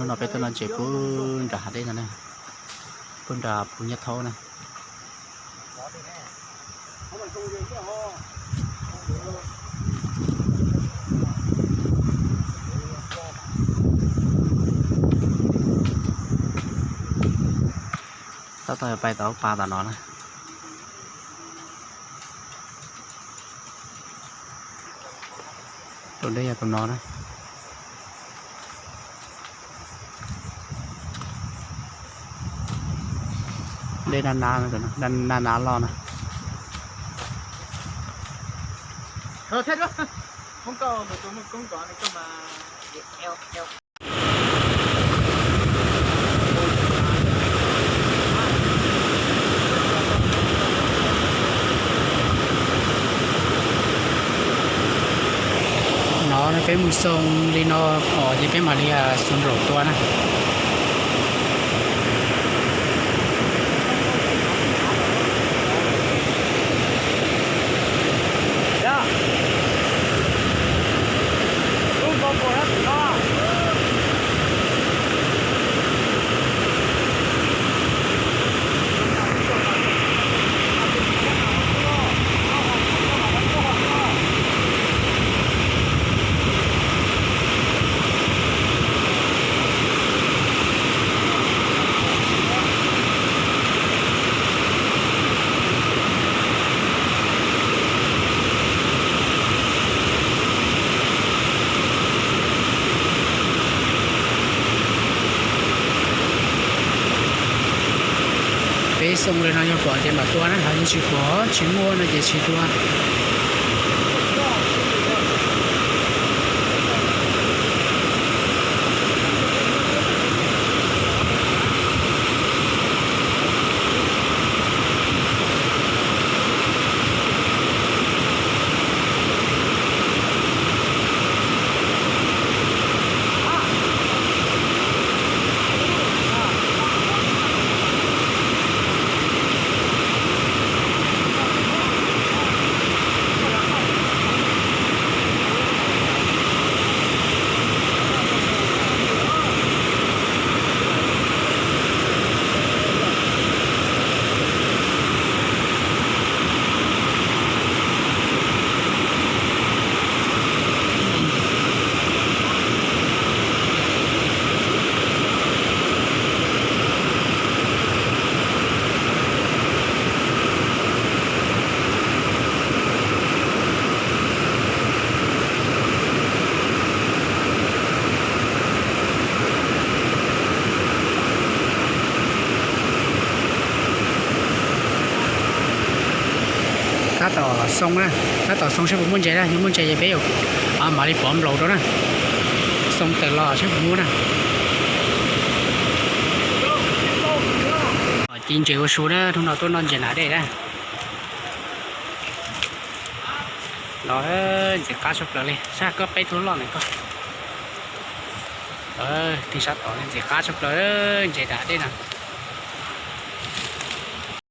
No peb tuaj noj tsev pub nram hav dej no na, pub nram Phu Nyiaj Thaub na. Tab tom pais tau pas tom no na. Tus dej yog tus no na. Dej nab nab, nab nab loj na. No peb mus xoo li no os ces peb mam li xuas nraum tua na. Peb xoo li no yog pom ces mam tua na, ho yog tsis pom tsis muaj no ces tsis tua. Tab tom xoo na, tab tom xoo saib puas muaj ntses na, yog muaj ntses ces peb yuav mam li pov nplaum rau na. Xoo tawm los saib puas muaj na. Ci ntses ua su na, hnub no tuaj noj ntses nram dej na. Los ntses qab tshaj plaws li, sab koj peb tug loj ntawm koj. Tij sab tom ntses qab tshaj plaws, ntses nram dej na.